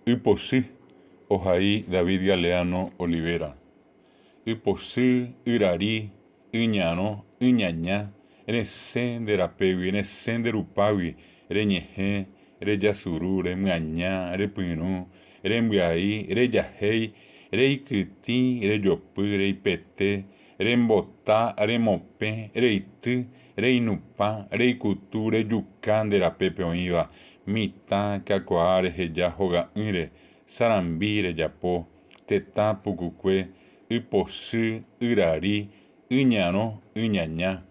Ypochy, ohai David Galeano Olivera. Ypochy, yrari, yñarõ, yñaña, resẽ nde rapégui, resẽ nde rupágui, reñehẽ, rejasuru, remyaña, repyrũ, rembyai, rejahéi, reikytĩ, rejopy, reipete, rembota, remopẽ, reity, reinupã, reikutu, rejuka nde rapépe oĩva, mitã kakuaa reheja hoga'ỹre, sarambi rejapo, tetã pukukue, ypochy, yrari, yñarõ, yñaña.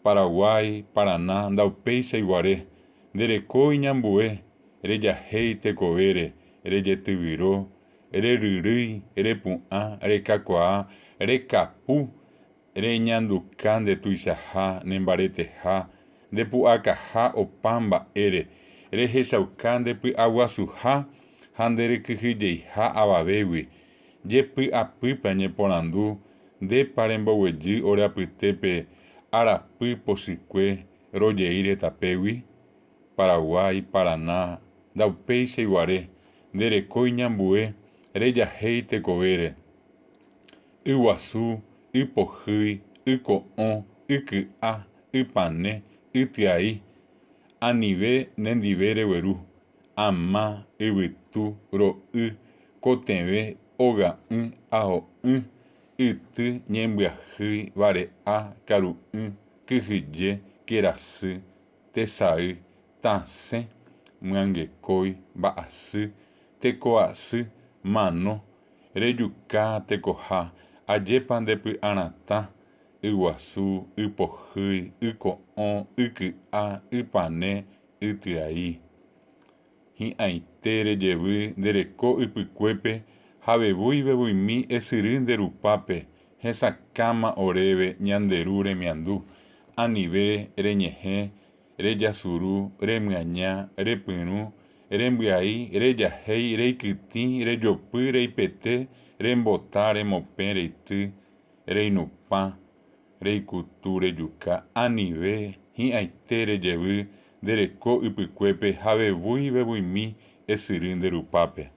Paraguái, Parana, ndaupéichaiguare, nde reko iñambue, rejahéi tekovére, rejetyvyro, reryrýi, repu'ã, rekakuaa, rekapu, reñanduka nde tuichaha, ne mbareteha, nde pu'akaha opa mba'ére, rehechauka nde py'aguasuha ha nde rekyhyjeiha avavégui, jepy'apýpe añeporandu, ndépa remboguejy ore apytépe arapy pochykue rojeíre tapégui? Paraguái, Parana, ndaupéichaiguare, nde reko iñambue, rejahéi tekovére. Yguasu, ypohýi, yko'õ, yky'a, ypane, ytyai, anive nendive regueru, ama, yvytu, ro'y, kotevẽ, oga'ỹ, ao'ỹ, yty, ñembyahýi, vare'a, karu'ỹ, kyhyje, kerasy, tesay, tasẽ, myangekói, mba'asy, teko'asy, mano, rejuka tekoha, ajépa nde py'aratã, yguasu, ypohýi, yko'õ, yky'a, ypane, ytyai. Hi'ãite rejevy nde reko ypykuépe ha vevúi vevuimi esyry nde rupápe, hesakãma oréve ñande Ru remiandu, anive reñehẽ, rejasuru, remyaña, repyrũ, rembyai, rejahéi, reikytĩ, rejopy, reipete, rembota, remopẽ, reity, reinupã, reikutu, rejuka, anive, hi'ãite rejevy nde reko ypykuépe ha vevúi vevuimi esyry nde rupápe.